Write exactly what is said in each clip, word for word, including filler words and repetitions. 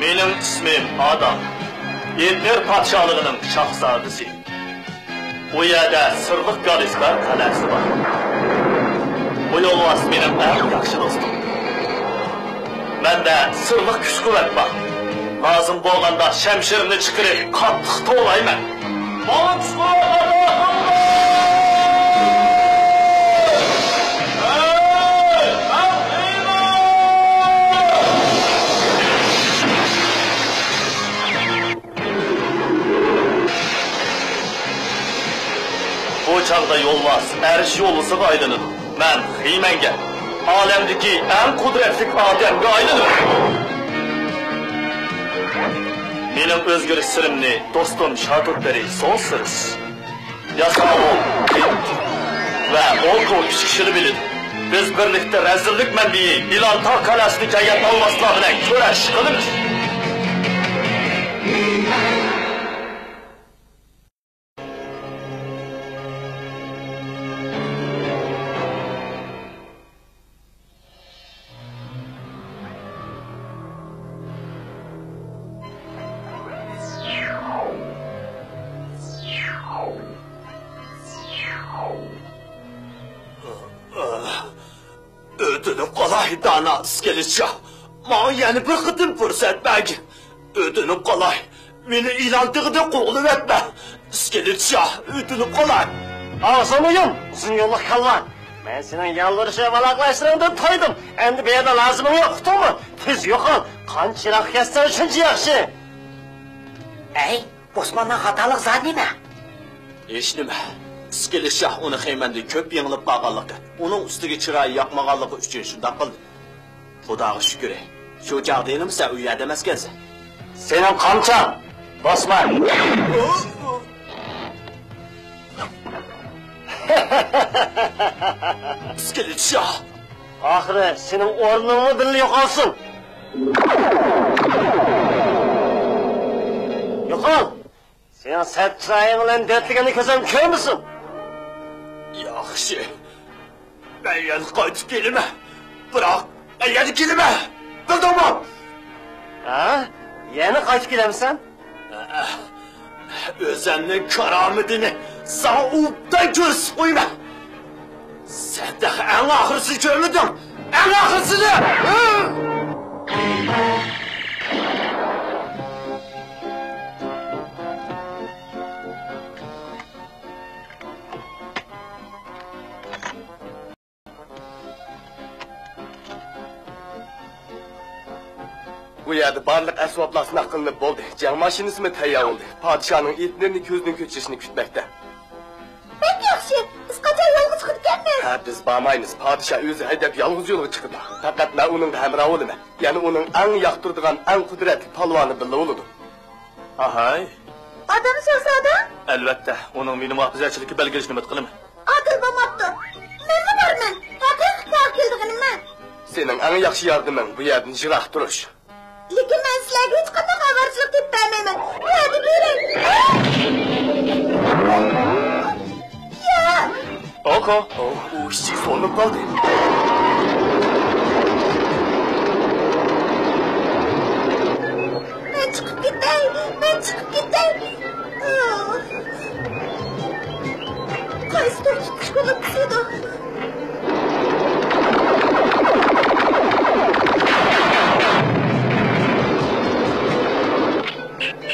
مېنىڭ ئىسمىم ئادام. ئېتنېر پادىشاھلىقىنىڭ شاھزادىسى. ئۇ يەردە سىرلىق گالىسكار قەلئەسى بار. بۇ يولۋاس مېنىڭ ئەڭ ياخشى دوستۇم. مەندە سىرلىق كۈچ-قۇۋۋەت بار. لازىم بولغاندا شەمشىرىمنى چىقىرىپ، قاتتىق توۋلايمەن. ماڭا كۈچ-قۇۋۋەت ئاتا قىلدى! ھەي، ئەقىللىق! بۇ چاغدا يولۋاس ئەرش يولۋىسىغا ئايلىنىدۇ. مەن خىمەنگە، ئالەمدىكى ئەڭ قۇدرەتلىك ئادەمگە ئايلىنىمەن. مېنىڭ ئۆزگىرىش سىرىمنى دوستۇم شاتۇتبېرى سونسىرس، ياساۋۇل ۋە ئوكو ئۈچ كىشىلا بىلىدۇ. بىز بىرلىكتە رەزىللىك مەنبىيى يىلان تاغ قەلئەسىدىكى ھەيئەت ئالۋاستىلار بىلەن كۈرەش قىلىمىز. ئۆتۈنۈپ قالاي، دانا ئىسكىلىت شاھ. ماڭا يەنە بىر قېتىم پۇرسەت بەرگىن. ئۆتۈنۈپ قالاي، مېنى يىلان تېغىدىن قوغلىۋەتمە. ئىسكىلىت شاھ، ئۆتۈنۈپ قالاي. ئاغزىڭنى يۇم، ئۇزۇن يوللۇق كاللا. مەن سېنىڭ يالۋۇرۇش ۋە ۋالاقلاشلىرىڭدىن تويدۇم. ئەمدى بۇ يەردە لازىمىڭ يوق، ئۇقتۇڭمۇ؟ تېز يوقال، قانچە يىراق كەتسەڭ، شۇنچە ياخشى. ئەي، بوسماننىڭ خاتالىقى زادى نېمە؟ ھېچنېمە. ئىسكىلىت شاھ ئۇنى خىمەندىن كۆپ يېڭىلىپ قالغانلىقى، ئۇنىڭ ئۈستىگە چىرايى ياقمىغانلىقى ئۈچۈن شۇنداق قىلدى. خۇداغا شۈكرى، شۇ چاغدا ھېلىمۇ سەن ئۇ يەردە ئەمەسكەنسەن. سېنىڭ قامچاڭ، بوسمان! ئىسكىلىت شاھ! ئاخىرى سېنىڭ ئورنۇڭمۇ بىللە يوقالسۇن! يوقال! سېنىڭ سەت چىرايىڭ بىلەن دەتلىگەننى كۆزۈم كۆرمىسۇن! ياخشى. مەن يەنە قايتىپ كېلىمەن. بىراق، مەن يەنە كېلىمەن. بىلدىڭمۇ؟ ھە؟ يەنە قايتىپ كېلەمسەن؟ ئۆزۈمنىڭ كارامىتىنى ساڭا ئوبدان كۆرسىتىپ قويىمەن. سەن تېخى ئەڭ ئاخىرسىنى كۆرمىدىڭ. ئەڭ ئاخىرسىنى! بۇ يەردە بارلىق ئەسۋابلار سىناق قىلىنىپ بولدى. جەڭ ماشىنىسىمۇ تەييار بولدى. پادىشاھنىڭ ئېتنېرنى كۆزدىن كەچۈرۈشىنى كۈتمەكتە. بەك ياخشى. بىز قاچان يولغا چىقىدىكەنمىز؟ ھە، بىز بارمايمىز. پادىشاھ ئۆزى ھەيدەپ يالغۇز يولغا چىقىدۇ. پەقەت مەن ئۇنىڭغا ھەمراھ بولىمەن. يەنە ئۇنىڭ ئەڭ ياقتۇرىدىغان، ئەڭ قۇدرەتلىك پالۋانى بىللە بولىدۇ. ئاھاي. ئادام شاھزادە؟ ئەلۋەتتە، ئۇنىڭ مېنى مۇھاپىزەتچىلىككە بەلگىلىشىنى ئۈمىد قىلىمەن. ئادىل بولماپتۇ. مەنمۇ بارىمەن. ھەقىقىي كاغا كېلىدىغىنىمەن. سېنىڭ ئەڭ ياخشى ياردىمىڭ بۇ يەردىن يىراق تۇرۇش. لېكىن مەن سىلەرگە ھېچقانداق ئاۋارىچىلىك تېپىپ بەرمەيمەن. بۇ يەردە بېرىڭ. يا! ئوكو. ئۇ ئىشىككە سولىنىپ قالدى. مەن چىقىپ كېتەي، مەن چىقىپ كېتەي. قايسى توختىتىش كۇنۇپكىسى ئىدۇ؟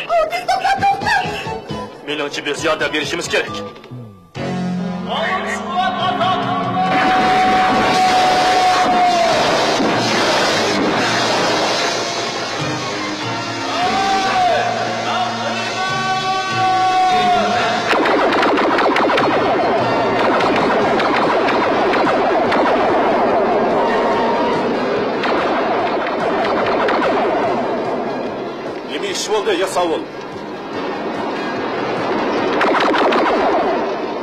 ئۇ تېز توختا، توختا! مېنىڭچە بىز ياردەم بېرىشىمىز كېرەك. نېمە ئىش بولدى، ياساۋۇل؟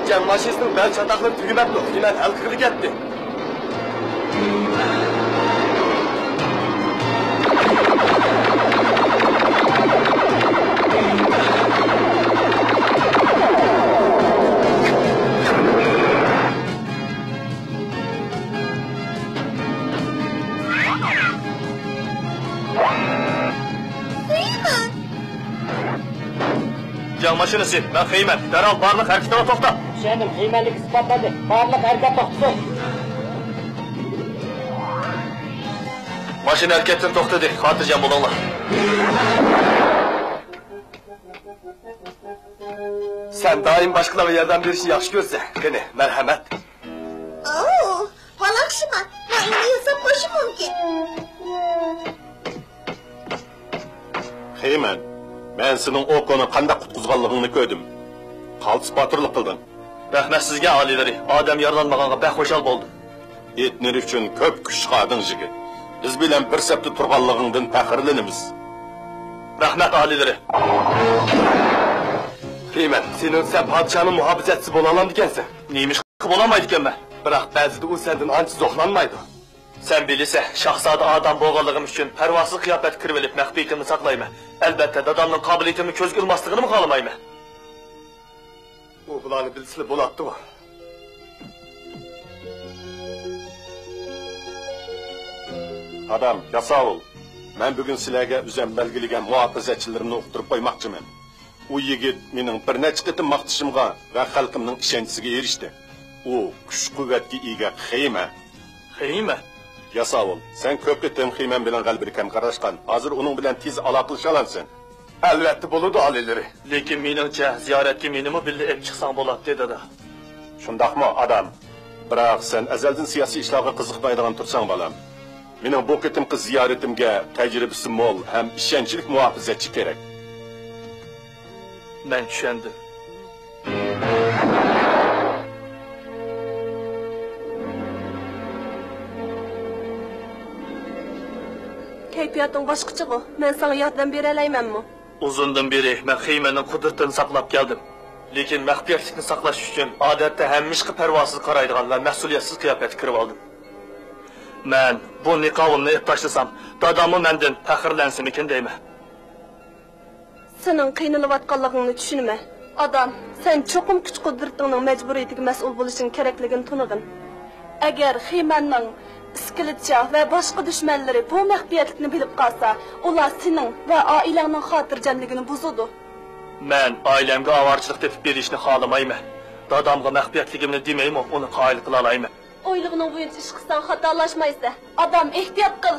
جەڭ ماشىنىسىنىڭ بەل چاتاقلىرى تۈگىمەپتۇ، خىمەن ھەل قىلغىلى كەتتى. ماشىنىسى، مەن خېيمەن. دەرھال بارلىق ھەرىكىتىنى توختات. چۈشەندىم، خېيمەنلىك ئىسپاتلاندى. بارلىق ھەرىكەت توختىسۇن. ماشىنا ھەرىكەتتىن توختىدى. خاتىرجەم بولۇڭلار. سەن دائىم باشقىلارغا ياردەم بېرىشنى ياخشى كۆرىسەن. قېنى، مەرھەمەت. ئوو، ۋالاقشىما، مەن ئۇنى ياساپ قويۇشۇم مۇمكىن. خېيمەن، مەن سېنىڭ ئوكونى قانداق قۇتقۇزغانلىقىڭنى كۆردۈم. قالتىس باتۇرلۇق قىلدىڭ. رەھمەت سىزگە، ئالىيلىرى. ئادەم يارىلانمىغانغا بەك خۇشال بولدۇم. ئېتنېر ئۈچۈن كۆپ كۈچ چىقاردىڭ، يىگىت. بىز بىلەن بىر سەپتە تۇرغانلىقىڭدىن پەخىرلىنىمىز. رەھمەت، ئالىيلىرى. خېيمەن، سېنىڭ، سەن پادىشاھنىڭ مۇھاپىزەتچىسى بولالامدىكەنسەن؟ نېمىشقا بولالمايدىكەنمەن؟ بىراق بەزىدە ئۇ سەندىن ئانچە زوقلانمايدۇ. سەن بىلىسەن، شاھزادە ئادەم بولغانلىقىم ئۈچۈن پەرۋاسىز قىياپەتتە كىرىۋېلىپ مەخپىيىتىمنى ساقلايمەن. ئەلۋەتتە، دادامنىڭ قابىلىيىتىمنى كۆزگە ئىلماسلىقىنىمۇ خالىمايمەن. ئۇ بۇلارنى بىلسىلا بولاتتىغۇ. ئادەم، ياساۋۇل، مەن بۈگۈن سىلەرگە ئۆزۈم بەلگىلىگەن مۇھاپىزەتچىلىرىمنى ئۇقتۇرۇپ قويماقچىمەن. ئۇ يىگىت مېنىڭ بىر نەچچە قېتىم ماختىشىمغا ۋە خەلقىمنىڭ ئىشەنچىسىگە ئېرىشتى. ئۇ كۈچ-قۇۋۋەتكە ئىگە خېيمەن. خېيمەن؟ ياساۋۇل، سەن كۆپ قېتىم خېيمەن بىلەن غەلىبىلىك ھەمكارلاشقان. ھازىر ئۇنىڭ بىلەن تېز ئالاقىلىشالامسەن؟ ئەلۋەتتە بولىدۇ، ئالىيلىرى. لېكىن مېنىڭچە، زىيارەتكە مېنىمۇ بىللە ئېلىپ چىقساڭ بولاتتى، دادا. شۇنداقمۇ، ئادەم؟ بىراق سەن ئەزەلدىن سىياسىي ئىشلارغا قىزىقمايدىغان تۇرساڭ، بالام. مېنىڭ بۇ قېتىمقى زىيارىتىمگە تەجرىبىسى مول ھەم ئىشەنچلىك مۇھاپىزەتچى كېرەك. مەن چۈشەندىم. كەيپىياتىڭ باشقىچىغۇ؟ مەن ساڭا ياردەم بېرەلەيمەنمۇ؟ ئۇزۇندىن بېرى مەن خېيمەننىڭ قۇدرىتىنى ساقلاپ كەلدىم. لېكىن مەخپىيەتلىكنى ساقلاش ئۈچۈن، ئادەتتە ھەممە ئىشقا پەرۋاسىز قارايدىغان ۋە مەسئۇلىيەتسىز قىياپەتكە كىرىۋالدىم. مەن بۇ نىقابىمنى ئېلىپ تاشلىسام، داداممۇ مەندىن پەخىرلەنسىمىكىن دەيمەن. سېنىڭ قىينىلىۋاتقانلىقىڭنى چۈشىنىمەن. ئادەم، سەن چوقۇم كۈچ-قۇدرىتىڭنىڭ مەجبۇرىيىتىگە مەسئۇل بولۇشۇڭ كېرەكلىكىنى تونۇغىن. ئەگەر خېيمەننىڭ ئىسكىلىتچا ۋە باشقا دۈشمەنلىرى بۇ مەخپىيەتلىكنى بىلىپ قالسا، ئۇلار سېنىڭ ۋە ئائىلەڭنىڭ خاتىرجەملىكىنى بۇزىدۇ. مەن ئائىلەمگە ئاۋارىچىلىق تېپىپ بېرىشنى خالىمايمەن. دادامغا مەخپىيەتلىكىمنى دېمەيمۇ، ئۇنى قايىل قىلالايمەن. ئويلىغىنىڭ بويىچە ئىش قىلساڭ خاتالاشمايسەن. ئادەم، ئېھتىيات قىل!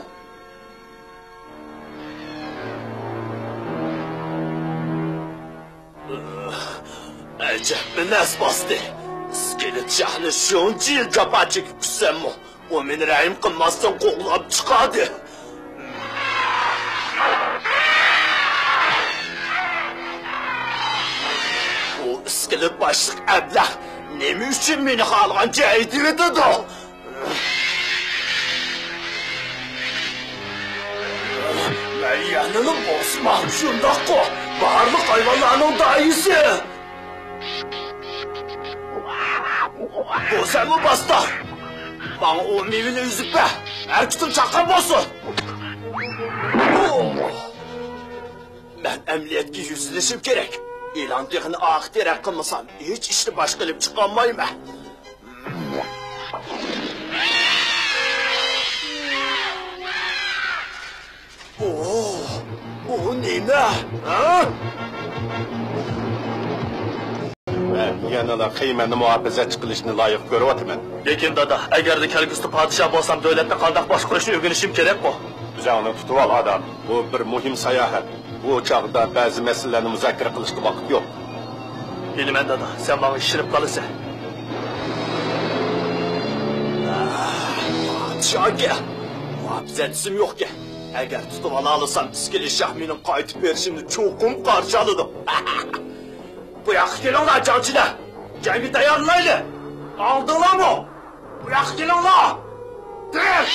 ئەجەبمۇ نەس باستى. ئىسكىلىت شاھنى شۇنچە يىل جاپا چېكىپ كۈتسەممۇ، ئۇ مېنى رەھىم قىلماستىن قوغلاپ چىقاردى. ئۇ ئىسكىلىت باشلىق ئەبلەخ نېمە ئۈچۈن مېنى خالىغانچە ھەيدىۋېتىدۇ؟ مەن يەنىلا بوسما، شۇنداققۇ؟ بارلىق ھايۋانلارنىڭ داھىيسى. بۇ سەنمۇ باستا. ماڭا ئۇ مېۋىنى ئۈزۈپ بەر. ھەرىكىتىڭ چاققان بولسۇن. مەن ئەمەلىيەتكە يۈزلىنىشىم كېرەك. ئېلان تېغىنى ئاخىر تەرەپ قىلمىسام، ھېچ ئىشنى باشقا ئېلىپ چىقالمايمەن. ئۇ، ئۇ نېمە؟ ھە؟ مەن يەنىلا خېيمەننى مۇھاپىزەتچى قىلىشنى لايىق كۆرۈۋاتىمەن. لېكىن دادا، ئەگەردە كەلگۈسىدە پادىشاھ بولسام، دۆلەتنى قانداق باشقۇرۇشنى ئۆگىنىشىم كېرەكقۇ. ئۆزۈڭنى تۇتۇۋال، ئادەم. بۇ بىر مۇھىم ساياھەت. بۇ چاغدا بەزى مەسىلىلەرنى مۇزاكىرە قىلىشقا ۋاقىت يوق. بىلىمەن، دادا، سەن ماڭا ئىشىنىپ قالىسەن. پادىشاھكەن، مۇھاپىزەتچىسىمۇ يوقكەن. ئەگەر تۇتۇۋالالىسام، ئىسكىلىت شاھ مېنىڭ قايتىپ بېرىشىمنى چوقۇم قارشى ئالىدۇ. بۇ ياققا كېلىڭلار، جەڭچىلەر! جەڭگە تەييارلىنايلى! ئاڭلىدىڭلارمۇ؟ بۇ ياققا كېلىڭلار! تېز!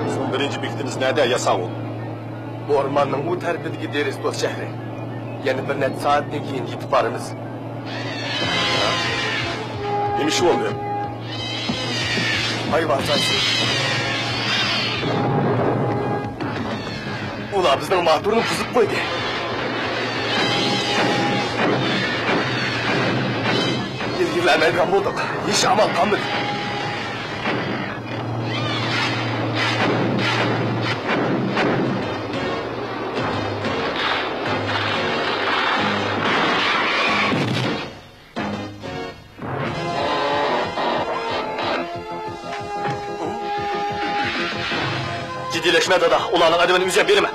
بىزنىڭ بىرىنچى بېكىتىمىز نەدە، ياساۋۇل؟ ئورماننىڭ ئۇ تەرىپىدىكى دېرېستوس شەھىرى. يەنە بىر نەچچە سائەتتىن كېيىن يېتىپ بارىمىز. نېمە ئىش بولدى؟ ھايۋان سايسى. ئۇلار بىزنىڭ ماتورنى بۇزۇپ قويدى. ئىلگىرىلەلمەيدىغان بولدۇق. ھېچ ئامال قالمىدى. ئەندىشىلەشمە دادا، ئۇلارنىڭ ئەدىپىنى ئۆزۈم بېرىمەن.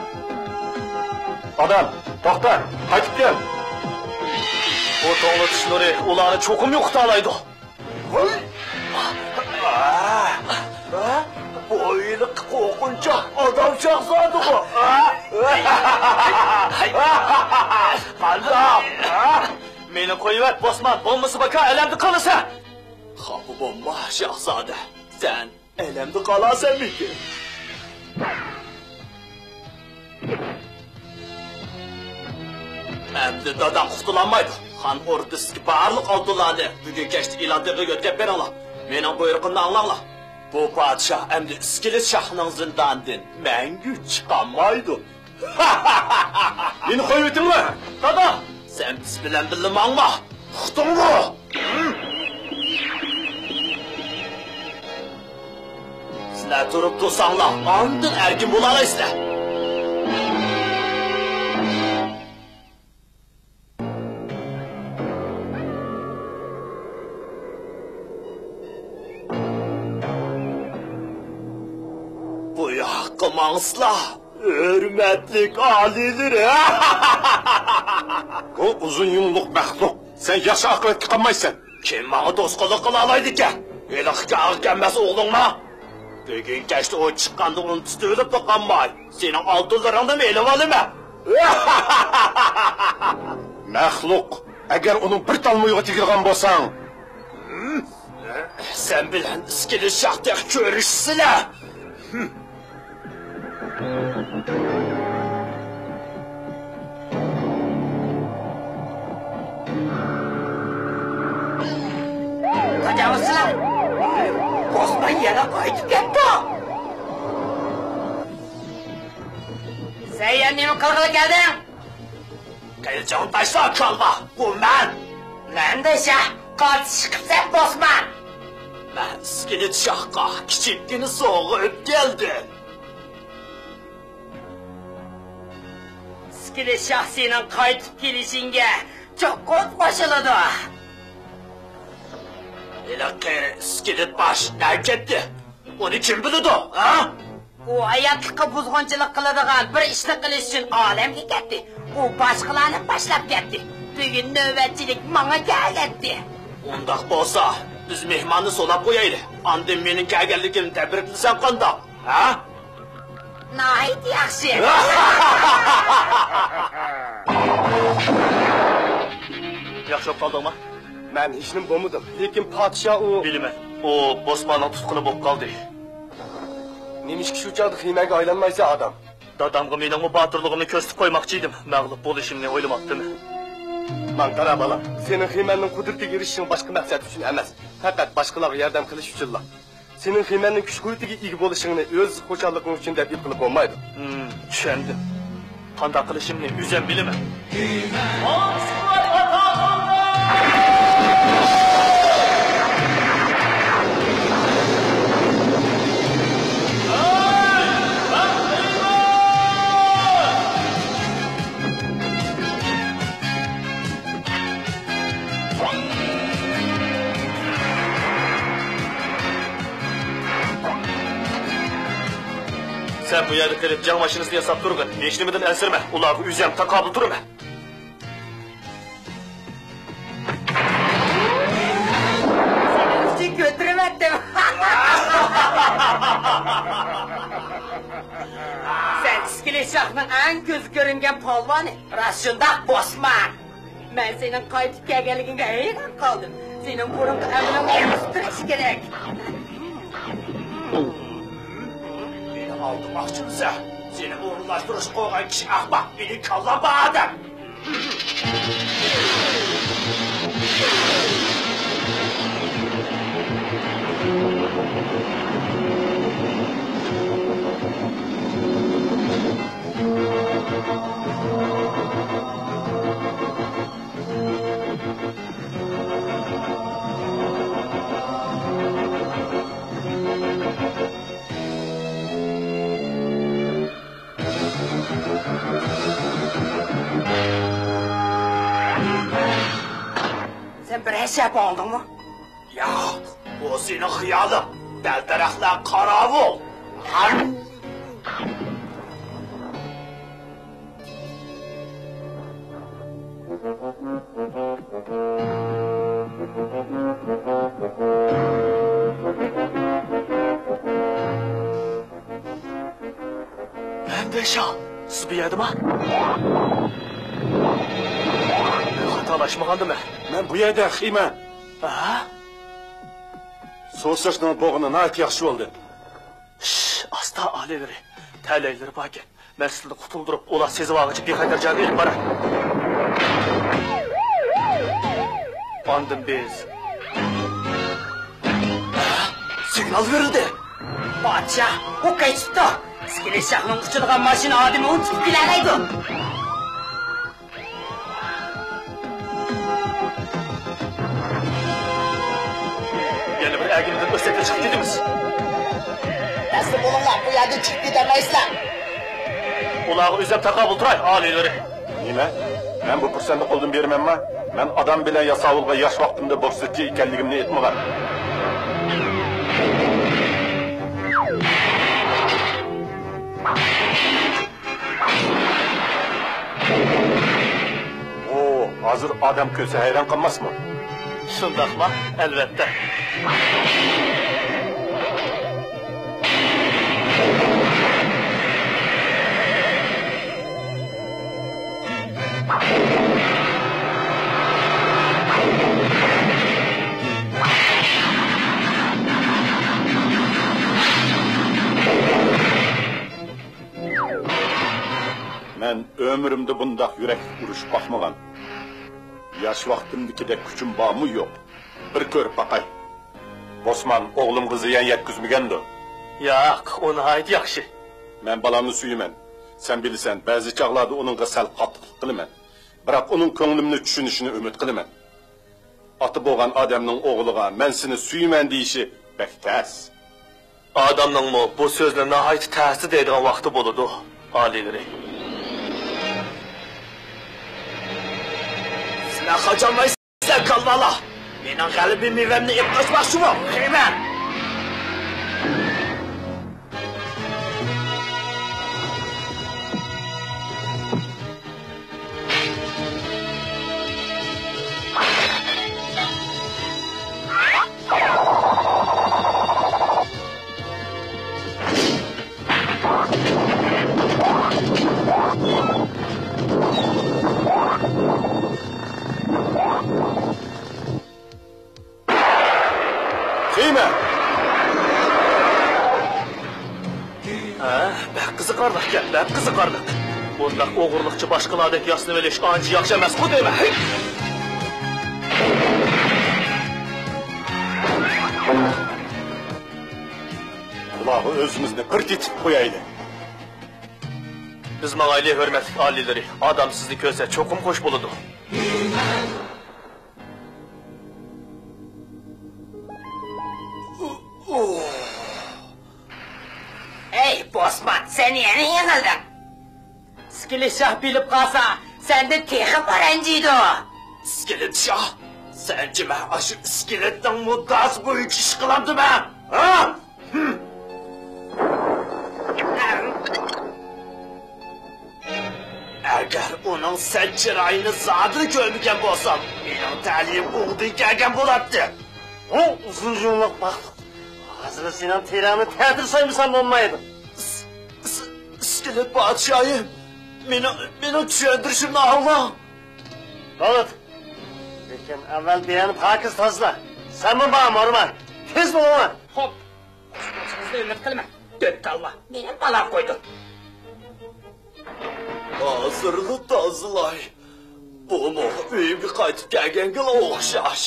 ئادەم، توختا، قايتىپ كەل. بۇ توڭلىتىش نۇرى ئۇلارنى چوقۇم يوقىتالايدۇ. ۋوي! بۇ ھېلىقى قورقۇنچاق ئادەم شاھزادىغۇ. قانداق؟ مېنى قويۇۋەت، بوسمان، بولمىسا باكا ئەلەمدە قالىسەن. خاپا بولما، شاھزادە. سەن ئەلەمدە قالارسەنمىكىن؟ ئەمدى داداڭ قۇتۇلالمايدۇ. خان ئوردىسىدىكى بارلىق ئالتۇنلارنى بۈگۈن كەچتە ئىلان تېغىغا يۆتكەپ بېرىڭلار. مېنىڭ بۇيرۇقۇمنى ئاڭلاڭلار. بۇ پادىشاھ ئەمدى ئىسكىلىت شاھنىڭ زىندانىدىن مەڭگۈ چىقالمايدۇ. مېنى قويۇۋېتىڭلار! دادا! سەن بىز بىلەن بىللە ماڭما! ئۇقتۇڭمۇ؟ سىلەر تۇرۇپ تۇرساڭلار، ئاندىن ئەركىن بولالايسىلەر. بۇ ياققا ماڭسىلا، ھۆرمەتلىك ئالىيلىرى! بۇ ئۇزۇن يۇڭلۇق مەخلۇق، سەن ياخشى ئاقىۋەتكە قالمايسەن. كىم ماڭا توسقۇنلۇق قىلالايدىكەن؟ ھېلىقى كاغا كەلمەس ئوغلۇڭما؟ بۈگۈن كەچتە ئۇ چىققاندا ئۇنى تۇتۇۋېلىپلا قالماي، سېنىڭ ئالتۇنلىرىڭنىمۇ ئېلىۋالىمەن. مەخلۇق، ئەگەر ئۇنىڭ بىر تال مويىغا تېگىدىغان بولساڭ. سەن بىلەن ئىسكىلىت شاھ تېخى كۆرۈشىسىلەر. تاجاۋۇزچىلار! بوسمان يەنە قايتىپ كەپتۇ! سەن يەنە نېمە قىلغىلى كەلدىڭ؟ قىلىچىڭنى تاشلا، كالۋا! بۇ مەن! مەن دېسە، قارتىشىپ كېتىپسەن، بوسمان! مەن ئىسكىلىت شاھقا كىچىككىنە سوۋغا ئېلىپ كەلدىم. ئىسكىلىت شاھ سېنىڭ قايتىپ كېلىشىڭگە چوقۇم قوشۇلىدۇ. ھېلىقى ئىسكىلىت باش نەگە كەتتى؟ ئۇنى كىم بىلىدۇ، ھە؟ ئۇ ھاياتلىققا بۇزغۇنچىلىق قىلىدىغان بىر ئىشنى قىلىش ئۈچۈن ئالەمگە كەتتى. ئۇ باشقىلارنى باشلاپ كەتتى. بۈگۈن نۆۋەتچىلىك ماڭا كەلگەنتى. ئۇنداق بولسا، بىز مېھماننى سولاپ قويايلى. ئاندىن مېنىڭ كەلگەنلىكىمنى تەبرىكلىسەڭ قانداق، ھە؟ ناھايىتى ياخشى. ياخشى بولۇپ قالدىڭمۇ؟ مەن ھېچنېمە بولمىدىم، لېكىن پادىشاھ ئۇ. بىلىمەن، ئۇ بوسماننىڭ تۇتقۇنى بولۇپ قالدى. نېمىشقا شۇ چاغدا خىمەنگە ئايلانمايسەن، ئادەم؟ دادامغا مېنىڭمۇ باتۇرلۇقۇمنى كۆرسىتىپ قويماقچى ئىدىم، مەغلۇپ بولۇشۇمنى ئويلىماپتىمەن. ماڭا قارا، بالام، سېنىڭ خىمەننىڭ قۇدرىتىگە ئېرىشىشىڭ باشقا مەقسەت ئۈچۈن ئەمەس، پەقەت باشقىلارغا ياردەم قىلىش ئۈچۈنلا. سېنىڭ خىمەننىڭ كۈچ-قۇۋۋىتىگە ئىگە بولۇشۇڭنى ئۆز خۇشاللىقىڭ ئۈچۈن دەپ ئېيتقىلى بولمايدۇ. ھىم، چۈشەندىم. قانداق قىلىشىمنى ئۆزۈم بىلىمەن. سەن بۇ يەردە قېلىپ جەڭ ماشىنىسىنى ياساپ تۇرغىن. ھېچنېمىدىن ئەنسىرىمە، ئۇلارغا ئۆزۈم تاقابىل تۇرىمەن. سېنىڭ ئۈچۈن كۆتۈرۈۋەتتىم. سەن ئىسكىلىت شاھنىڭ ئەڭ كۆزگە كۆرۈنگەن پالۋانى. راست شۇنداق، بوسمان. مەن سېنىڭ قايتىپ كەلگەنلىكىڭگە ھەيران قالدىم. سېنىڭ بۇرۇنقى ئەمىلىڭنى ئۆزگەرتىش كېرەك. مېنى ئالدىماقچىمسەن؟ سېنى ئورۇنلاشتۇرۇشقا قويغان كىشى ئەخمەق، مېنىڭ كاللام بار ئادەم. سەن بىر ئەشەپ ئاڭلىدىڭمۇ؟ ياق، بۇ سېنىڭ خىيالىڭ. دەل-دەرەخلەر قاراۋۇل! دېشا، سىز بۇ يەردىما؟ خاتالاشمىغاندىمەن. مەن بۇ يەردە خىمەن. ھە؟ سۇساشنىڭ بوغىنى ناھايىتى ياخشى بولدى. شش، ئاستا ئالىيلىرى. تەلەيلىرى باركەن. مەن سىلىنى قۇتۇلدۇرۇپ، ئۇلار سېزىۋالغۇچە بىخەتەر جايغا ئېلىپ باراي. ئاندىن بىز. سىگنال بېرىلدى. پادىشاھ، ئۇ قېچىپتۇ. ئىسكىلىت شاھنىڭ ئۇچىدىغان ماشىنا ئادىمى ئۇنتۇپ كېلەلەيدۇ. يەنە بىر ئەگىمدىن ئۆتسەكلا چىقىپ كېتىمىز. تەسلىم بولۇڭلار، بۇ يەردىن چىقىپ كېتەلمەيسىلەر. ئۇلارغا ئۆزۈم تاقابىل تۇراي، ئالىيلىرى. نېمە؟ مەن بۇ پۇرسەتنى قولدىن بېرىمەنما؟ مەن ئادام بىلەن ياساۋۇلغا ياش ۋاقتىمدا بوكسچى ئىكەنلىكىمنى ئېيتمىغان. ئۇ ھازىر ئادەم كۆرسە ھەيران قالماسمۇ؟ شۇنداقلا، ئەلۋەتتە. مەن ئۆمرۈمدە بۇنداق يۈرەكلىك ئۇرۇشۇپ باقمىغان. ياش ۋاقتىمدىكىدەك كۈچۈم بارمۇ يوق؟ بىر كۆرۈپ باقاي. بوسمان ئوغلۇمغا زىيان يەتكۈزمىگەندۇ؟ ياق، ئۇ ناھايىتى ياخشى. مەن بالامنى سۆيىمەن. سەن بىلىسەن، بەزى چاغلاردا ئۇنىڭغا سەل قاتتىقلىق قىلىمەن. بىراق ئۇنىڭ كۆڭلۈمنى چۈشىنىشىنى ئۈمىد قىلىمەن. ئاتا بولغان ئادەمنىڭ ئوغلىغا «مەن سېنى سۆيىمەن» دېيىشى بەك تەس. ئادەمنىڭمۇ بۇ سۆزنى ناھايىتى تەستە دەيدىغان ۋاقتى بولىدۇ، ئالىيلىرى. سىلەر قاچالمايسىلەر، كالۋالار! مېنىڭ غەلىبە مېۋەمنى ئېلىپ قاچماقچىمۇ؟ خىمەن! تىيمە! ھە، بەك قىزىقارلىقكەن، بەك قىزىقارلىق. بۇنداق ئوغرىلىقچە باشقىلاردەك ياسىنىۋېلىش ئانچە ياخشى ئەمەسقۇ دەيمەن. ھەي! بۇلارغا ئۆزىمىزنى بىر تېتىپ قويايلى. بىز ماڭايلى، ھۆرمەتلىك ئالىيلىرى. ئادەم سىزنى كۆرسە چوقۇم خوش بولىدۇ. ئەي، بوسمان، سەن يەنە يېڭىلدىڭ. ئىسكىلىت شاھ بىلىپ قالسا، سەندىن تېخىمۇ رەنجىيدۇ. ئىسكىلىت شاھ، سەنچە مەن ئاشۇ ئىسكىلىتنىڭ مۇددىئاسى بويىچە ئىش قىلامدىمەن؟ ھە؟ ئەگەر ئۇنىڭ سەت چىرايىنى زادىلا كۆرمىگەن بولسام، مېنىڭ تەلىيىم ئوڭدىن كەلگەن بولاتتى. ھۇ، ئۇزۇن يوللۇق باقلىق. ھازىر سېنىڭ تېرەڭنى تەتۈر سايمىسام بولمايدۇ. ئىس-، ئىس-، ئىسكىلىت پادىشاھىم، مېنىڭ، مېنىڭ چۈشەندۈرۈشۈمنى ئاڭلاڭ. بولدى. لېكىن ئەۋۋەل بۇ يەرنى پاكىز تازىلا. سەنمۇ بار، مورمان. تېز بولۇڭلار. خوپ. قۇش بولۇشىڭىزنى ئۈمىد قىلىمەن. دۆت كاللا. مېنى بالاغا قويدۇڭ. ھازىرلا تازىلاي. بۇمۇ ئۆيۈمگە قايتىپ كەلگەنگىلا ئوخشاش.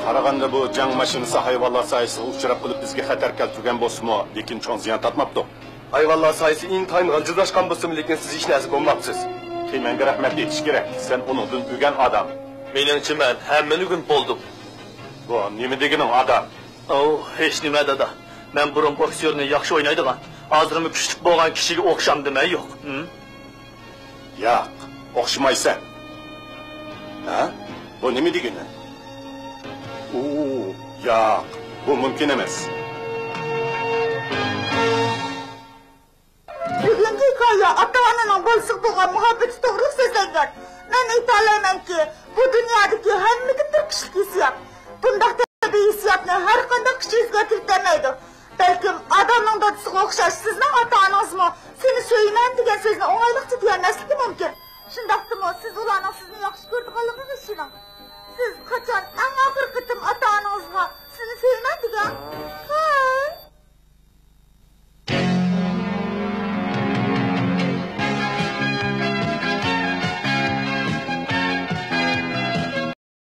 قارىغاندا بۇ جەڭ ماشىنىسى ھايۋانلار سايىسىغا ئۇچراپ قېلىپ بىزگە خەتەر كەلتۈرگەن بولسىمۇ، لېكىن چوڭ زىيان تارتماپتۇ. ھايۋانلار سايىسى ئىنتايىن غىلجىرلاشقان بولسىمۇ، لېكىن سىز ھېچ نەرسە بولماپسىز. تېمەنگە رەھمەت ئېيتىش كېرەك، سەن ئۇنىڭدىن ئۆگەن ئادەم. مېنىڭچە مەن ھەممىنى ئۆگىنىپ بولدۇم. بۇ نېمە دېگىنىڭ، ئادەم؟ ئوۋ، ھېچنېمە، دادا. مەن بۇرۇن بوكسيورنى ياخشى ئوينايدىغان، ھازىرمۇ كۈچلۈك بولغان كىشىگە ئوخشامدىمەن يوق. ھىم؟ ياق، ئوخشىمايسەن. ھە؟ بۇ نېمە دېگىنى؟ ئۇ، ياق، بۇ مۇمكىن ئەمەس. بۈگۈنكى ھېكايە ئاتا-ئانىنىڭ بالىسىغا بولغان مۇھەببىتى توغرىلىق سۆزلەنگەن. مەن ئېيتالايمەنكى، بۇ دۇنيادىكى ھەممىدىن بىر كىشىلىك ھېسسىيات. بۇنداق تەبىئىي ھېسسىياتنى ھەرقانداق كۈچ ئۆزگەرتىۋېتەلمەيدۇ. بەلكىم ئادامنىڭ دادىسىغا ئوخشاش سىزنىڭ ئاتا-ئانىڭىزمۇ سېنى سۆيىمەن دېگەن سۆزنى ئوڭايلىقچە دېيەلمەسلىكى مۇمكىن. شۇنداقتىمۇ سىز ئۇلارنىڭ سىزنى ياخشى كۆرىدىغانلىقىغا ئىشىنىڭ. سىز قاچان ئەڭ ئاخىرقى قېتىم ئاتا-ئانىڭىزغا سىزنى سۆيىمەن دېگەن؟